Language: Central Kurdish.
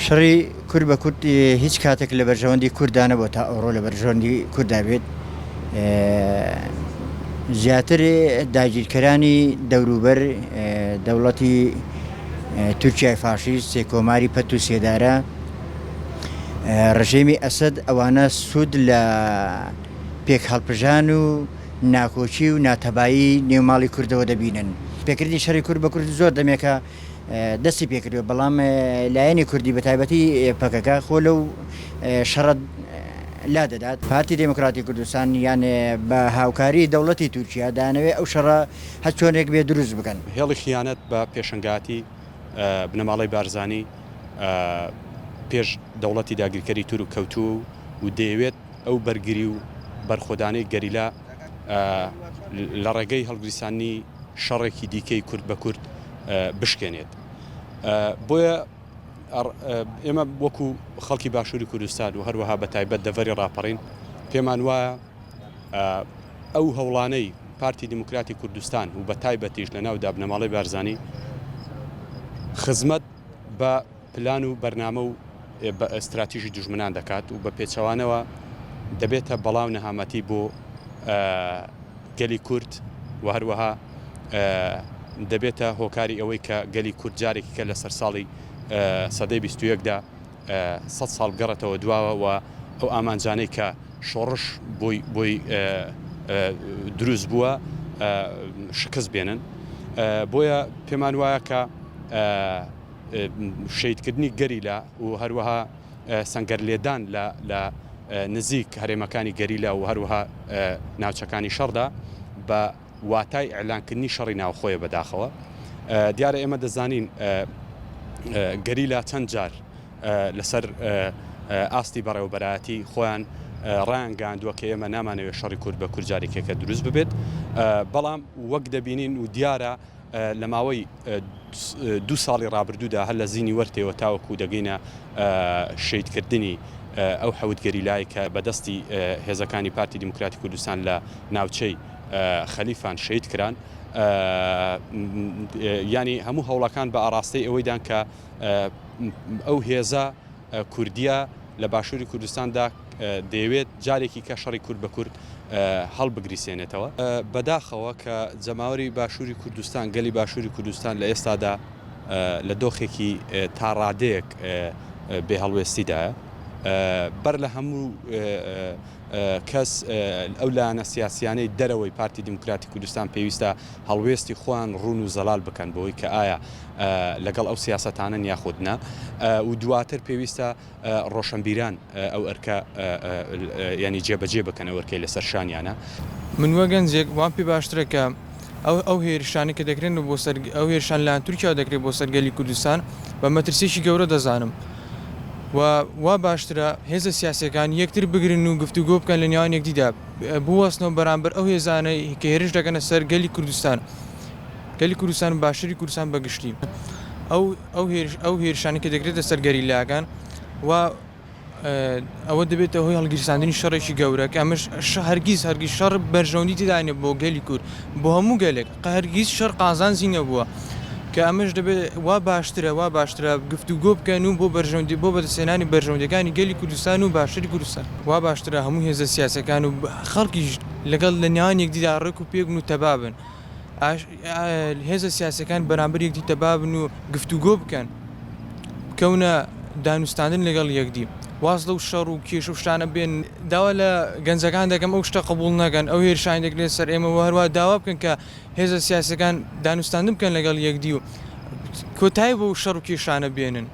شەڕی کورد بە کورد هیچ کاتێک لە بەرژەوەندی کورددا نەبووە تا ئەوڕۆ لە بەرژەوەندی کورددا بێت. زیاتر داگیرکەرانی دەوروبەر دەوڵەتی تورکیای فاشیست، کۆماری پەت و سێدارە، ڕژێمی ئەسەد ئەوانە سوود لە پێکهەڵپژان و ناکۆکی و ناتەبایی نێو ماڵی کوردەوە دەبینن. پێکردنی شەڕی کورد بە کورد زۆر دەمێکە دەستی پێکردووە، بەڵام لایەنی کوردی بە تایبەتی پەکەکە خۆ لەو شەڕە لا دەدات. پارتی دێموکراتی کوردستان یان بە هاوکاری دەوڵەتی تورکیا دەیانەوێت ئەو شەڕە هەر چۆنێک بێت دروست بکەن. هێڵی خیانەت بە پێشەنگایەتی بنەماڵەی بارزانی پێش دەوڵەتی داگیرکەری تورک کەوتووە و دەیەوێت ئەو بەرگری و بەرخۆدانەی گەریلا لە ڕێگەی هەڵگریساندنی شەڕێکی دیکەی کورد بە کورد بشکێنێت. بۆیە ئێمە وەکو خەڵکی باشووری کوردستان و هەروەها بە تایبەت دەڤەری ڕاپەڕین پێمان وایە ئەو هەوڵانەی پارتی دیموکراتی کوردستان و بە تایبەتیش لە ناودا بنەماڵەی بارزانی خزمەت بە پلان و بەرنامە و بە ستراتیژی دوژمنان دەکات و بە پێچەوانەوە دەبێتە بەڵا و نەهامەتی بۆ گەلی کورد و هەروەها دەبێتە هۆکاری ئەوەی کە گەلی کورد جارێکی کە لە سەرساڵی سەدەی 21 دا سەد ساڵ بگەڕێتەوە دواوە و ئەو ئامانجانەی کە شۆڕش بۆی بۆی دروست بووە شکست بێنن بۆیە پێمان وایە کە شەهیدکردنی گەریلا و هەروەها سەنگەر لێدان لە لە نزیک هەرێمەکانی گەریلا و هەروەها ناوچەکانی شەڕدا بە واتای ئیعلانکردنی شەڕی ناوخۆیە بەداخەوە دیارە ئێمە دەزانین گەریلا چەند جار لەسەر ئاستی بەڕێوەبەرایەتی خۆیان ڕایانگەیاندووە کە ئێمە نامانەوێت شەڕی کورد بە کورد جارێکێکە دروست ببێت بەڵام وەک دەبینین و دیارە لە ماوەی دوو ساڵی ڕابردوودا هەر لە زینی وەرتێوە تاوەکو دەگەینە شەهیدکردنی ئەو حەوت گەریلای کە بە دەستی هێزەکانی پارتی دیموکراتی کوردستان لە ناوچەی خەلیفان شەهید کران یانی هەموو هەوڵەکان بە ئاڕاستەی ئەوەیدان کە ئەو هێزە کوردییە لە باشووری کوردستاندا دەیەوێت جارێکی کە شەڕی کورد بە کورد هەڵبگریسێنێتەوە. بەداخەوە کە جەماوەری باشووری کوردستان، گەلی باشووری کوردستان لە ئێستادا لە دۆخێکی تا ڕادەیەک بێ هەڵوێستیدایە. بەر لە هەموو کەس ئەو لایەنە سیاسیانەی دەرەوەی پارتی دیموکراتی کوردستان پێویستە هەڵوێستی خۆیان ڕوون و زەلال بکەن بۆی کە ئایا لەگەڵ ئەو سیاسەتانەن یاخود نا و دواتر پێویستە ڕۆشنبیران ئەو ئەرکە یانی جێبەجێ بکەن ئەو ئەرکەی لەسەر شانیانە. من وەک گەنجێک وام پێ باشترە کە ئەو ئەو هێرشانەی کە دەکرێن بۆ سەر ئەو هێرشان لەلایەن تورکیاوە دەکرێت بۆ سەر گەلی کوردستان بە مەترسییەکی گەورە دەزانم و وا باشترە هێزە سیاسییەکان یەکتر بگرن و گفتوگۆ بکەن لە نێوان یەکدیدا بوەستنەوە بەرامبەر ئەو هێزانەی کە هێرش دەکەنە سەر گەلی کوردستان گەلی کوردستان و باشووری کوردستان بە گشتی ئەو ئەو هێرش ئەو هێرشانەی کە دەکرێتە سەر گەریلاکان و ئەوە دەبێتە هۆی هەڵگیرساندنی شەڕێکی گەورە کە ئەمەش هەرگیز هەرگیز شەڕ بەرژەوەندی تێدا نیە بۆ گەلی کورد بۆ هەموو گەلێک هەرگیز شەڕ قازانجی نەبووە کە ئەمەش دەبێت وا باشترە وا باشترە گفتوگۆ بکەن و بۆ بەرژەوەندی بۆ بەدەستهێنانی بەرژەوەندیەکانی گەلی کوردستان و باشتری کوردستان وا باشترە هەموو هێزە سیاسەکان و خەڵکیش لەگەڵ لە نێوان یەکدیدا ڕێک و پێک بن و تەبا بن هێزە سیاسیەکان بەرامبەر یەکدی تەبا بن و گفتوگۆ بکەن بکەونە دانوستاندن لەگەڵ یەکدی واز لەو شەڕ و کێشە و شتانە بێن داوا لە گەنجەکان دەکەم ئەو شتە قبوڵ نەکەن ئەو هێرشانەی دەکرێت سەر ئێمە و هەروە داوا بکەن کە هێزە سیاسیەکان دانوستاندن بکەن لەگەڵ یەکدی و کۆتایی بەو شەڕ و کێشانە بێنن.